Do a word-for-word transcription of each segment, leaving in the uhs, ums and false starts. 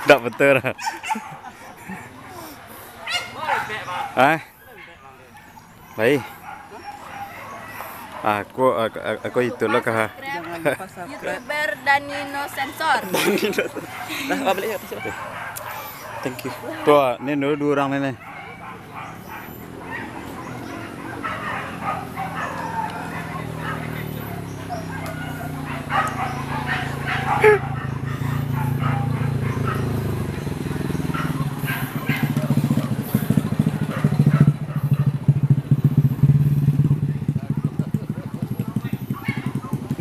Ndak betul. Hah? Baik. Aku, aku, aku itu lo kah? Jangan lupa subscribe. YouTuber Danino Sensor. Lah, balik ya, atas ya. Thank you. Tuh, ni dulu dua orang ni, ni.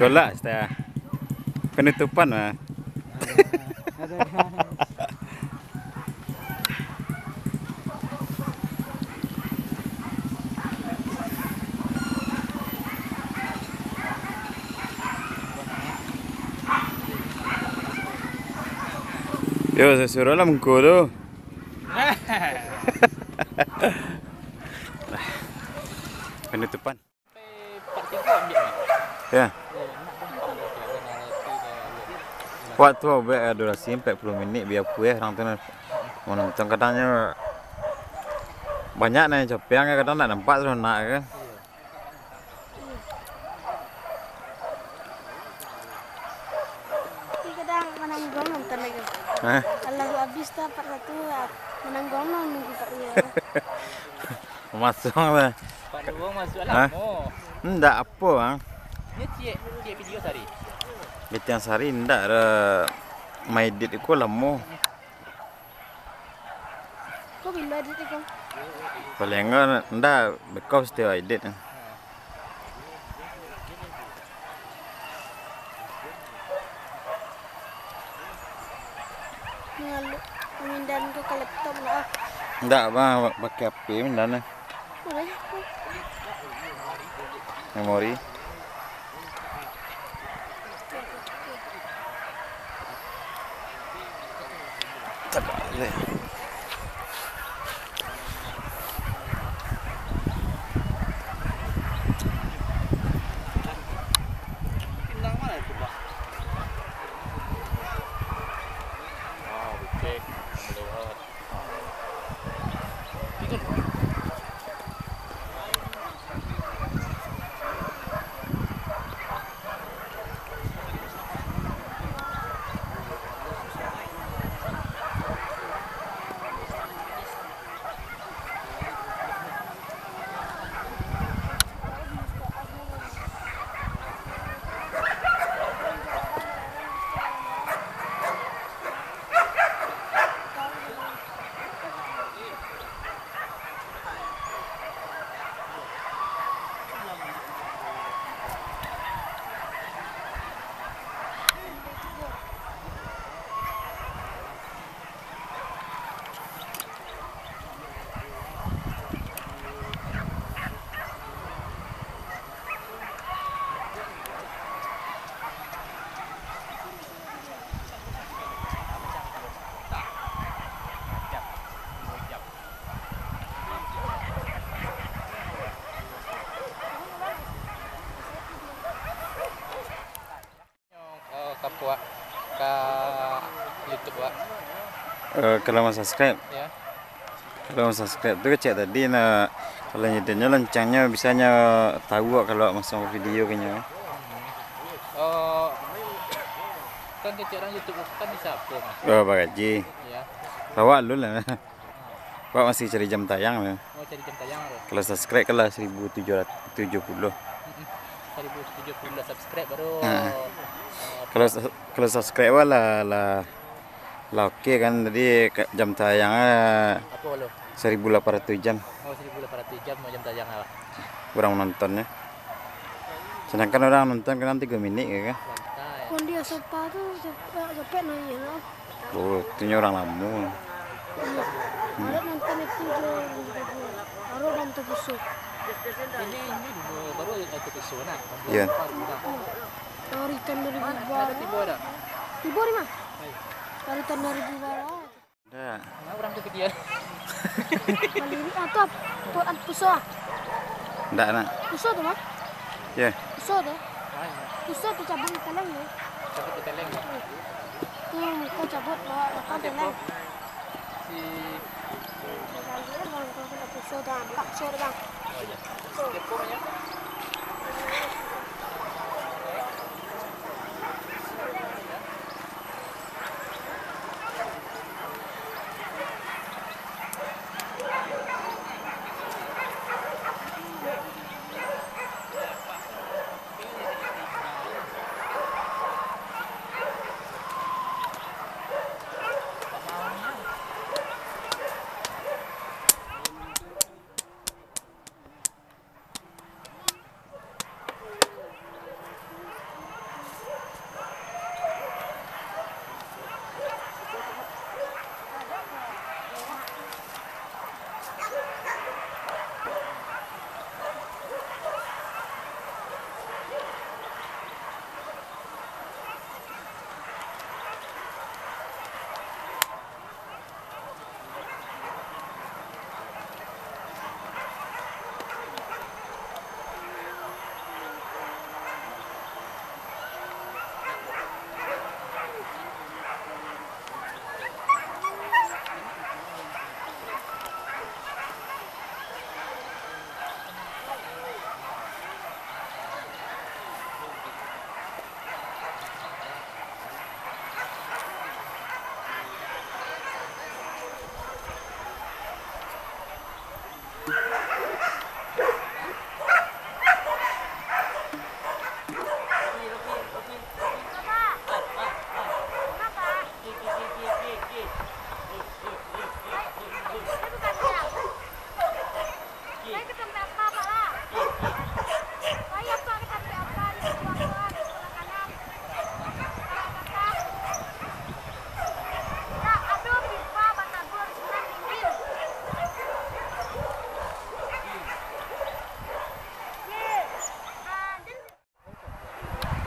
Golak, Ustaz. Penutupan mah. Yo, sasuruah lah mangko tu. Penutupan. Ya. Waktu buek durasi ampek puluah minik, bia pueh urang tu manonton. Kadangnyo banyak nan copeang, kadang ndak nampak tu nak kan. Tapi kadang manangguang nonton lagi. Hah? Alah, habis tu part satu, manangguang nonton part dua. Masuk lah. Part dua masuk. Hah? Lamo. Ndak apo, Bang. Ni ciek, ciek video sehari. Video sehari ndak ado, maedit iko lamo. Kok bilo edit iko? Paling enggak ndak bekau setiap edit. Mangalun, mamindahan ko ka laptop lah. Ndak, Bang, pakai H P mindahan. Boleh. Memori. Tabalik. Eh, ka puak, ka YouTube, Wak. Eh, kalau mau subscribe? Ya. Kalau mau subscribe tu kecek tadi nak, kalau nyedotnyo lancangnyo bisanyo tahu, Wak, kalau masuk video ke nyo. Oh, kan kecek orang YouTube kan bisa apa, Mas? Oh, bagaji. Ya. Bawa lu lah. Wak masih cari jam tayang lah. Oh, cari jam tayang tu. Kalau subscribe kan lah seribu tujuh ratus tujuh puluh. Mm-mm. Seribu tujuh puluh lah subscribe baru. Ha. Eh, kalau su-, kalau subscribe wak lah, lah, lah oke kan. Jadi ka-, jam tayang, eh, apa lo? Seribu lapan ratus jam. Oh, seribu lapan ratus jam jam tayang lah. Urang nontonnya. Sedangkan urang nonton kan tiga minik ya kan. Santai. Kon dia sopa tu capek, capek nanya lah. Oh, itu nyo urang lamo. Arok nonton itu jo, arok nonton puso. Ini, ini baru nonton puso nak. Iya. Baru nak. Dari tahun dua ribu baru. Tibo dah. Tibo di mana? Hai. Dari tahun dua ribu baru. Ndak. Nah, urang tu kecil. Malirik atau apa, puso ah? Ndak, nak. Puso tu mah? Iya. Puso tu. Hai. Puso tu cabang di Teleng tu. Cabang di Teleng. Muko cabut, bawa belakang jalan. Si Bang, Bang, Bang, Bang, Bang, Bang.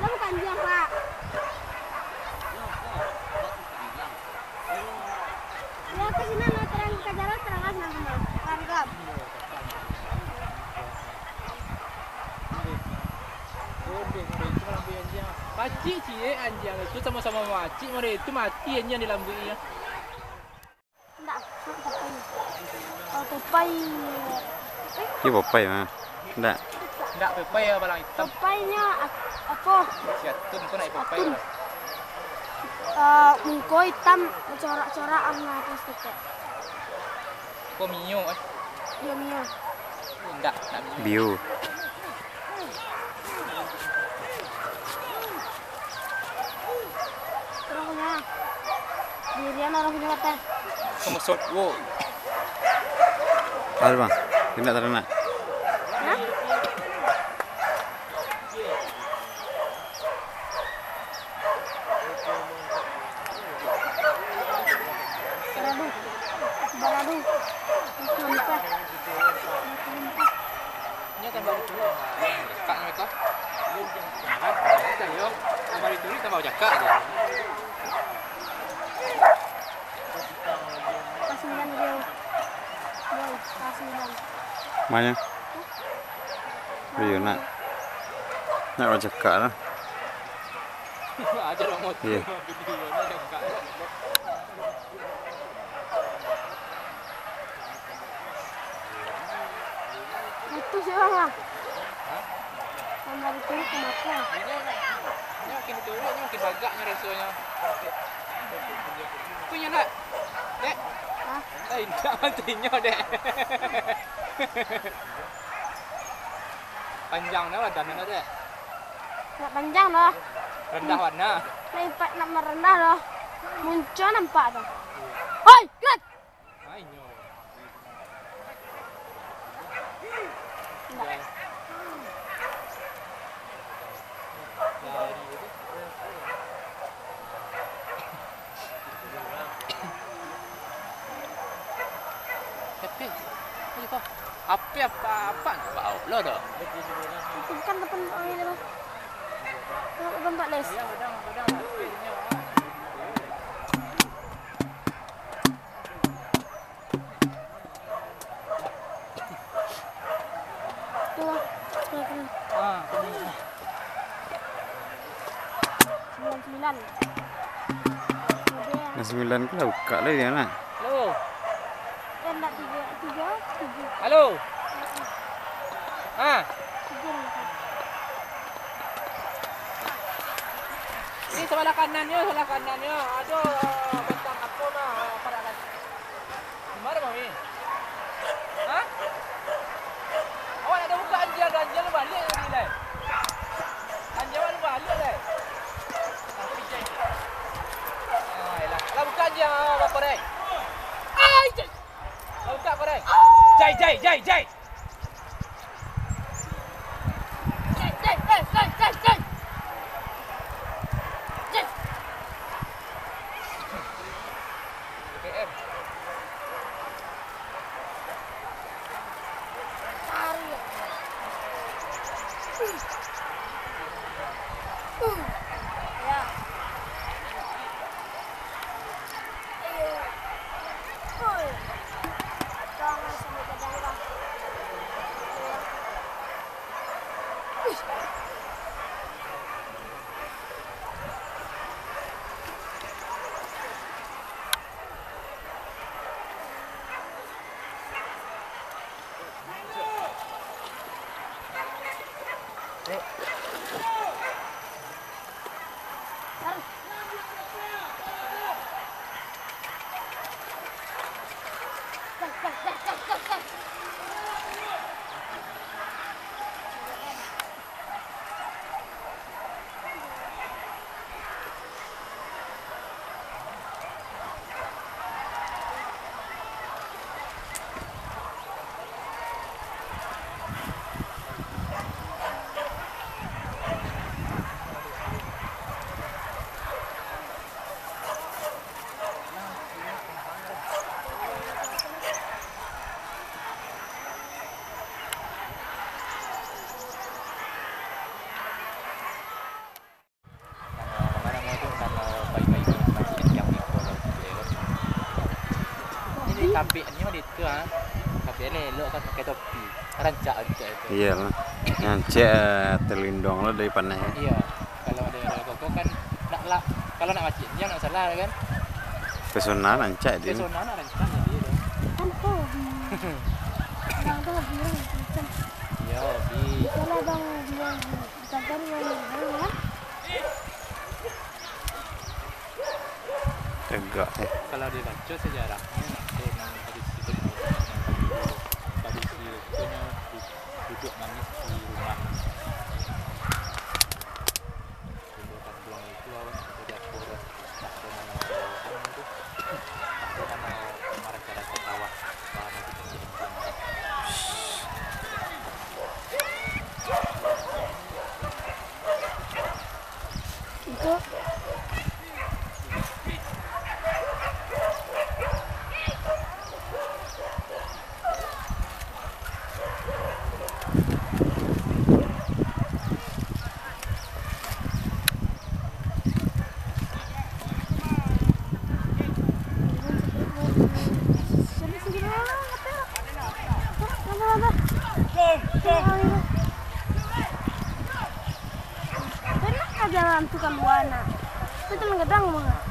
Lah bukan dia, Pak. Ya, ke sini, nah, terang ke jalan, terang ke sana. Lari, Kak. Pacik ciek anjiang itu samo-samo mawacik, mode itu mati anjiang di lambuik inyo. Ndak, ndak Popeye. Oh, Popeye. Iyo, Popeye mah. Ndak. Ndak, Popeye yo, balang itam. Popeye nyo ap-, apo? Si Atun tu nak Popeye. Atun. Eh, muko itam, bacorak-corak, warna apo saketek. Ko Mio, eh. Iyo, Mio. Ndak, ndak Mio. Bio. Rohnya. Dirian rohnya kata. Kemesot, wo. Halo, Bang. Tindak taranak. Hah? Baradu. Baradu. Makan lupa. Inyo tambah lucu. Cakak mereka. Jangan, jangan, yo. Tambah ditulis, tambah cakak aja. Kelas sembilan dia. Boy, kelas sembilan. Mana? Iyo, nak. Nak cakak lah. Aja lah motor. Iyo. Video ni cakak. Itu sih, Bang, lah. Hah? Tambah dituruik ke mata. Ini makin dituruik, ini makin bagaknya rasanya. Punya nak? Dek? Hah? Eh, indak mantinyo, Dek. Panjang dah badan dah, Dek. Nak panjang dah. Rendah warna. Nak impact nak merendah dah. Muncuang nampak tu. Hoi, gerak! Ai, nyo. Ndak. Tapi, ayo kau. Apo, apo, apo? Bau lo doh. Itu bukan tempat main itu. Tempat les. Tuh, kelihatan. Ah, sembilan sembilan. Nah, sembilan ko lah buka lah dia nak. Halo. Kan nak tiga, tiga, tiga. Halo. Ha. Tiga lah. Ini sebelah kanannyo, sebelah kanannyo. Aduh, bentang apo mah, parak lah. Di ma, Mami? Ha? Awak nak buka anjiang, anjiang lu baliak tadi lai. Anjiang awak lu baliak lai. Tapi, Jai. Ah, elah. Lah buka anjiang awak, Korek. Ai, Jai. Lah buka, Korek. Jai, Jai, Jai, Jai. Nan, nan pai-pai masjid yang iko lo, elok. Ini tabik ni mah itu, ha. Tabik elok kan pakai topi. Rancak, rancak itu. Iyolah. Rancak, eh, terlindung lo dari paneh. Iyo. Kalau ado koko kan nak lah, kalau nak masjid, jan nak salah kan. Pesona rancak dia. Pesona nak rancak jadi tu. Kan hobi. Bang tu hobi orang macam. Iyo, hobi. Kalau bang bilang Tagak, eh. Kalau dibaco sejarahnyo, eh, nan tradisi, tradisi itu nyo du-, duduak manis di rumah. Dulu kampuang itu awak jadi apo, dak ado namo, dak ado namo tu, dak ado namo maracarakan sawah. Enak aja lah tu kalua nak. Itu mengedang banget.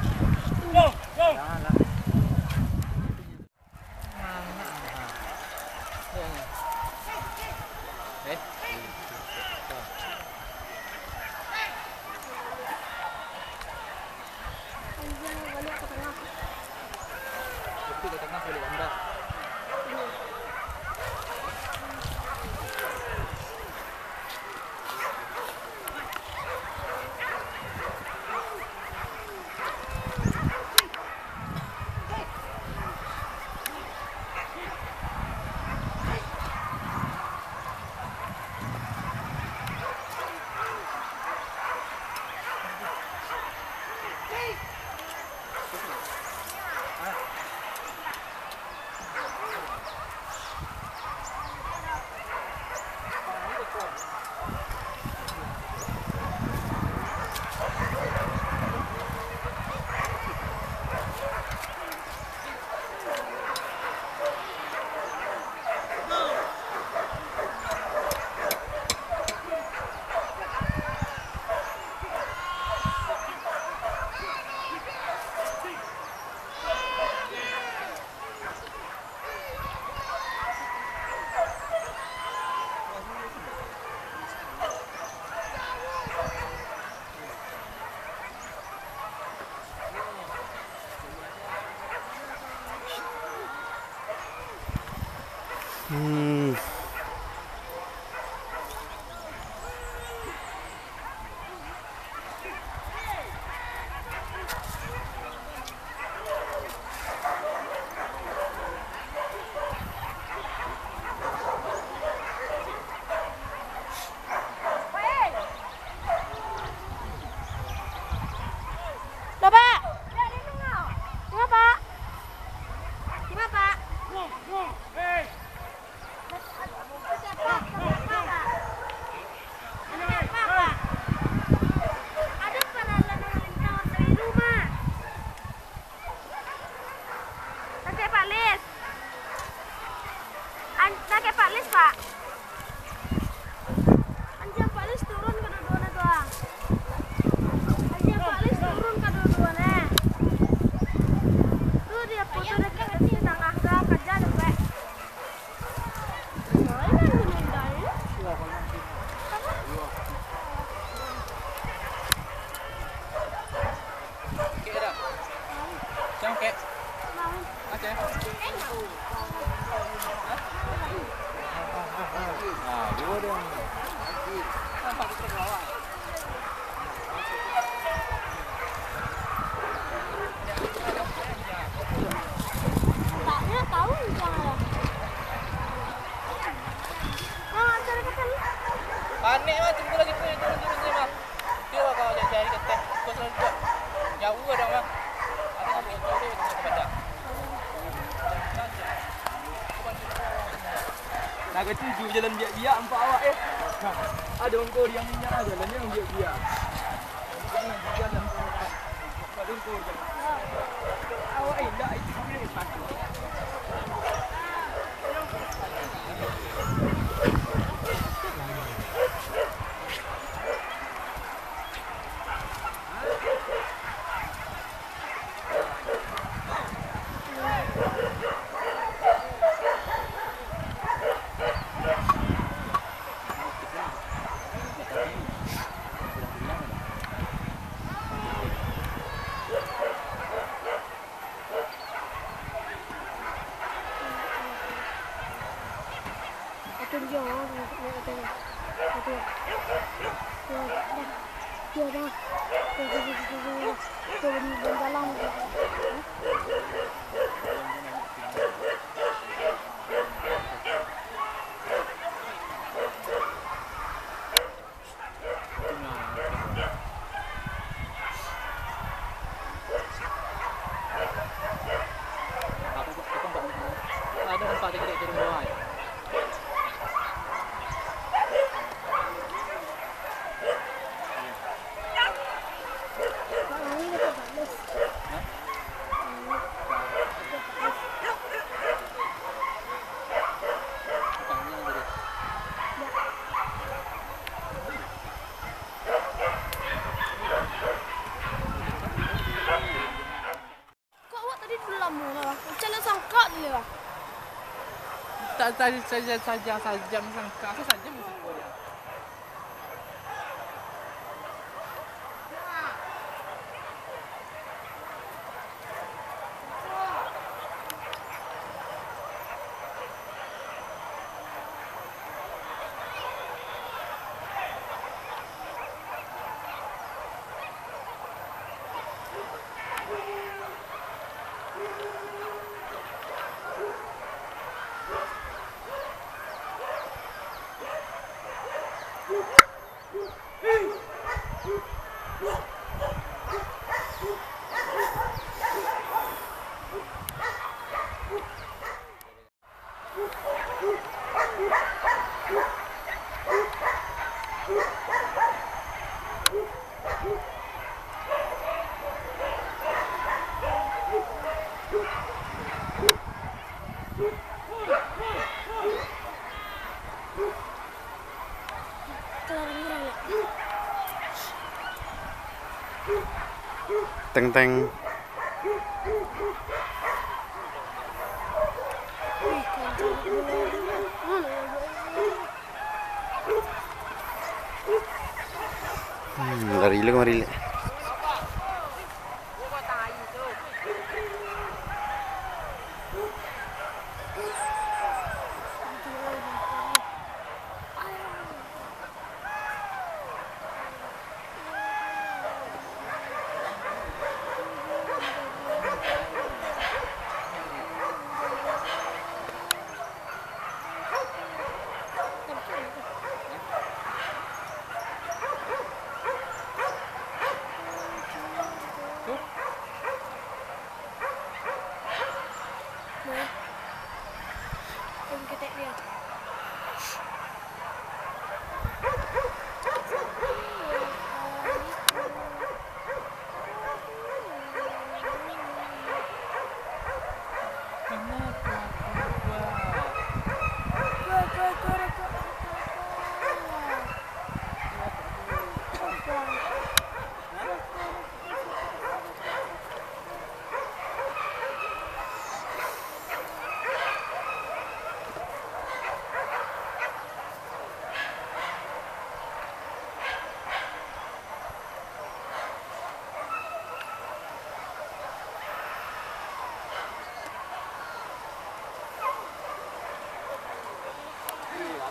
Panek mah, tunggu lagi tu, turun-turun sajo mah. Dia lah kalau cari-cari keteh, kos lah juga. Jauh kadang mah. Ada sampai itu, itu, itu, itu, itu. Nah, katuju jalan biak-biak, nampak awak, eh. Nah, ada ongko diang minyak, jalan yang biak-biak. Jalan, jalan. Awak indak itu. Kok awak tadi dulu lamo lah, calon sangkak tu lah. Tak, tak, saja, saja, saja sangkak, saja musik. Teng, teng. Hmm, lari lu kemari, Lek.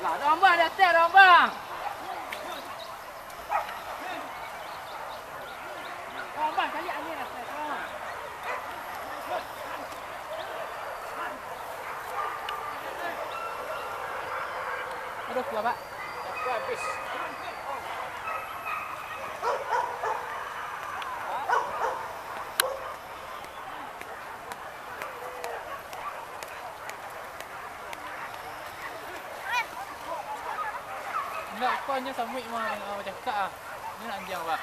Lah, ada abang, ada atas, ada abang. Ada abang, cari angin atas, abang. Aduh, kuah, Pak. Kuah habis. Indak, ko hanyo samuik ma-, ma-, macakak ah. Inyo nak anjiang, Pak.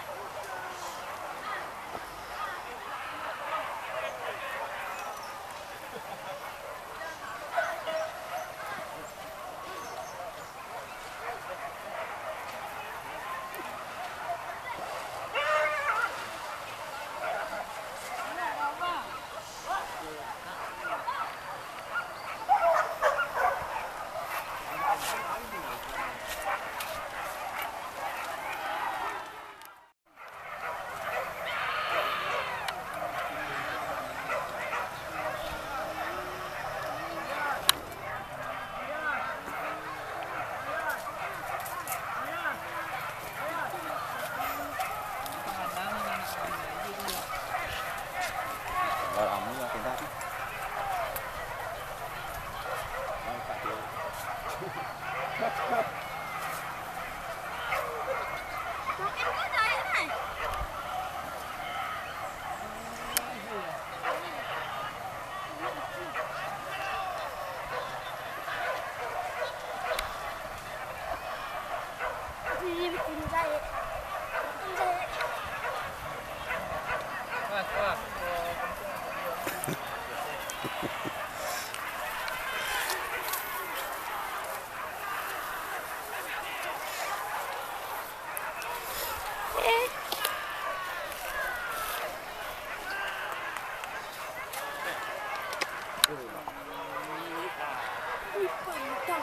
Lupa, lupa.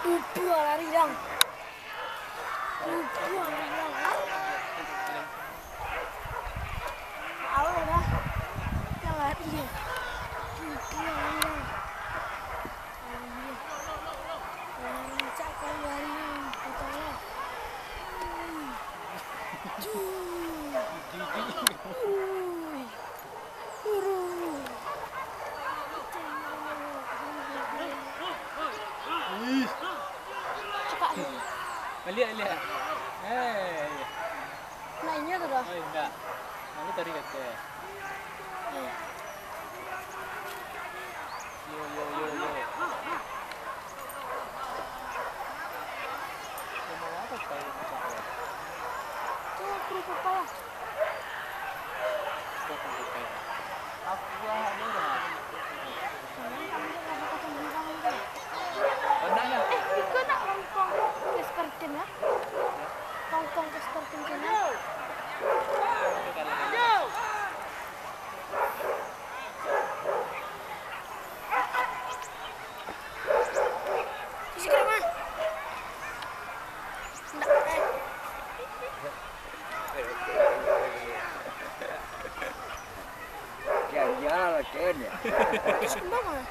Lupa lari, dang. Lupa lari, dang. Tahu dah. Kita lari. Lupa lari, dang. Lari. Rancak kau lari, dang. Kita lah. Ui. Ui. Cepat. Baliak, baliak. Eh, iya. Nak inyo tu dah. Oh, indak. Lalu tarik ke atas. Eh. Yo, yo, yo, yo. Rumah apa, Pak? Tu, kru papa lah. Eh, iko nak Hong Kong West Curtain lah. Hong Kong West Curtain Channel. Sisi gerak, Bang. Ndak, eh. Jangan, jangan lah, Ken, ya. Terus kembang, ah.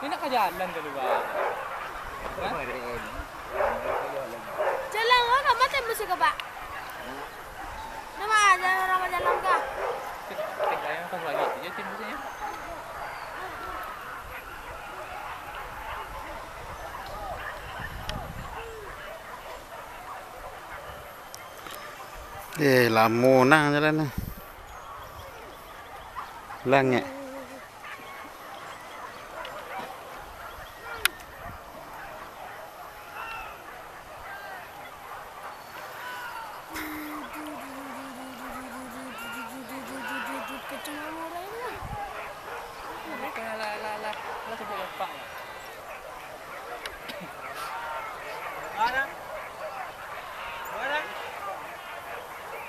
Ini nak ka jalan kalua. Hah? Jalan, Pak, mati musuh ka, Pak? Nama jalan, nama jalan ka? Tinggal yang pas lagi, dia tim musuhnya. Eh, lamo nah jalan nah. Langik. Alah, alah, alah, alah, alah, sebut bapak lah. Mana? Mana?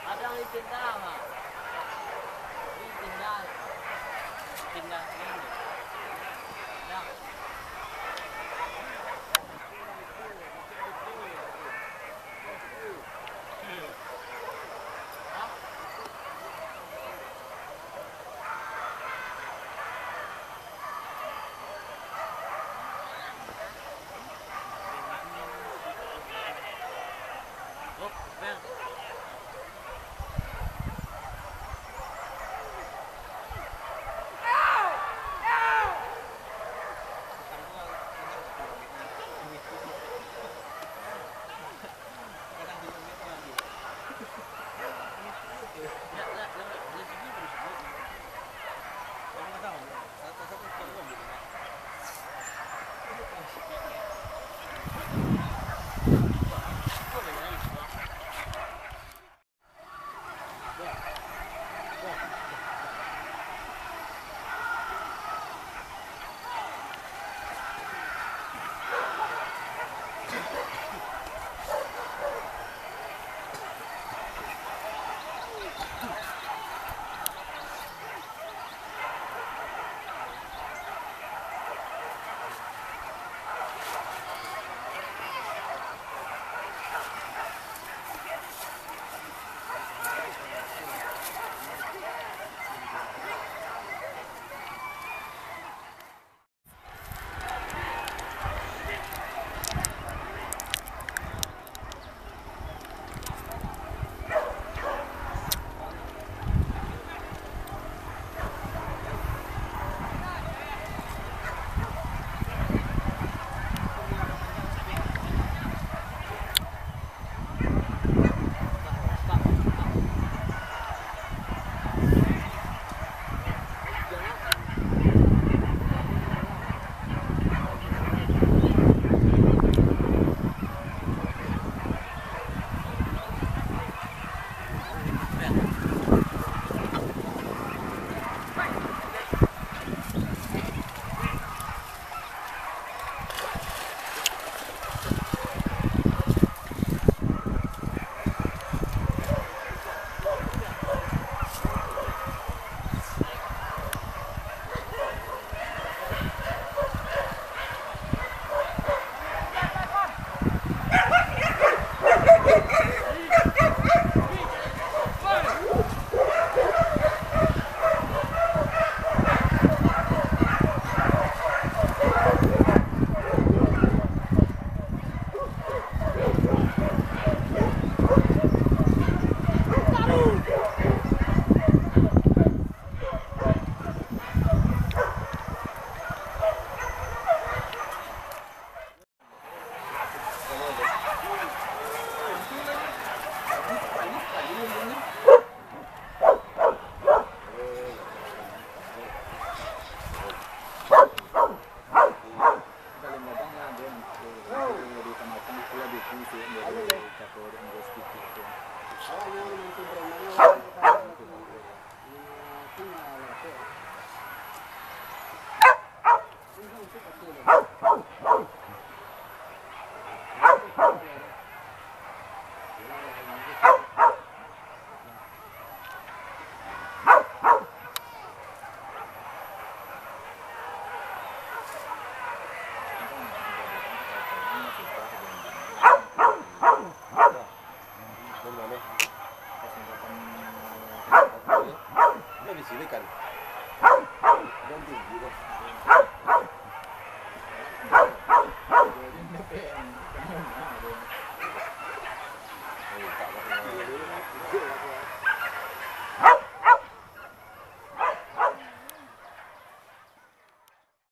Ada yang tinggal, Mak. Ini tinggal. Udah di sini kan. Udah tinggi tuh.